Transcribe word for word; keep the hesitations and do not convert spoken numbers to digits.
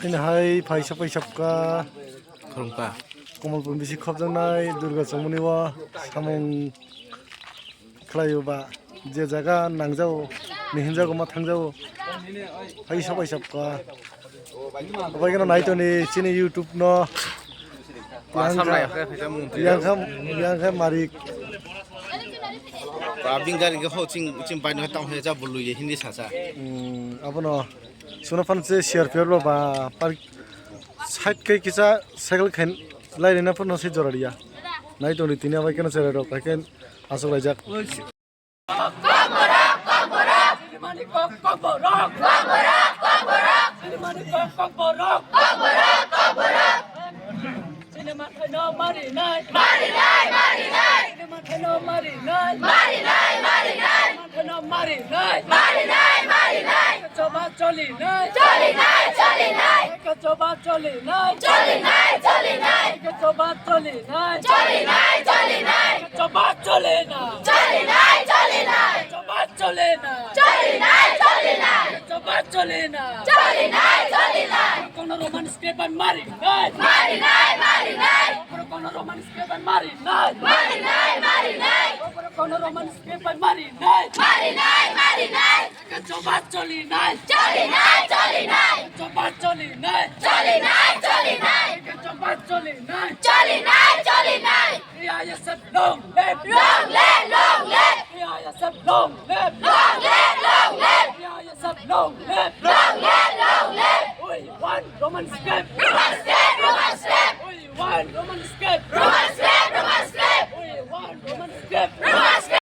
Haino hai phaisa phaisapka. Khoroksa. Komolpur bisi khopjaknai Durga chongmani o samung khlaio ba, je jaga nangjago, ni hinjago ma thangjago. Hai sabai sabka. Abai gana naitoni chini YouTube no. Asam nai khe khe mung twi. Yang kha, yang kha marik. Abing gari khe ho ching, ching bai no tang he ja bulu ye Hindi sasa. Hmm, abono suna phan se share pher lo ba par side khe kisa cycle khen lai rina phan no se jora riya. Naitoni tini abai kena se rok khe asok lai jak. Sinimani kok, kok borok. Sinimani kok, kok borok. Sinimani kok, kok borok. Sinimani no mari nai. Mari nai, mari nai. Sinimani no mari nai. Mari nai, mari nai. Sinimani no mari nai. Mari nai, mari nai. Choba choli nai. Choli nai, choli nai. Choba choli nai. Choli nai, choli nai. Choba choli nai. Choli nai, choli nai. Choba choli nai. Choli nai, choli nai. Choba choli nai. Choli nai, choli nai. Choba choli nai. Choli nai, choli nai. Kono Roman script mari nai. Mari nai, mari nai. Kono Roman script mari nai. Mari nai, mari nai. Kono Roman script mari nai. Mari nai, mari nai. Choba choli nai. Choli nai, choli nai. Choba choli nai. Choli nai, choli nai. Choba choli nai. Choli nai, choli nai. A I S F long live. Long live, long live. A I S F long live. Long live, long live. A I S F long live. Long live, long live. We want Roman script. Roman script, Roman script. We want Roman script. Roman script, Roman script. We want Roman script. Roman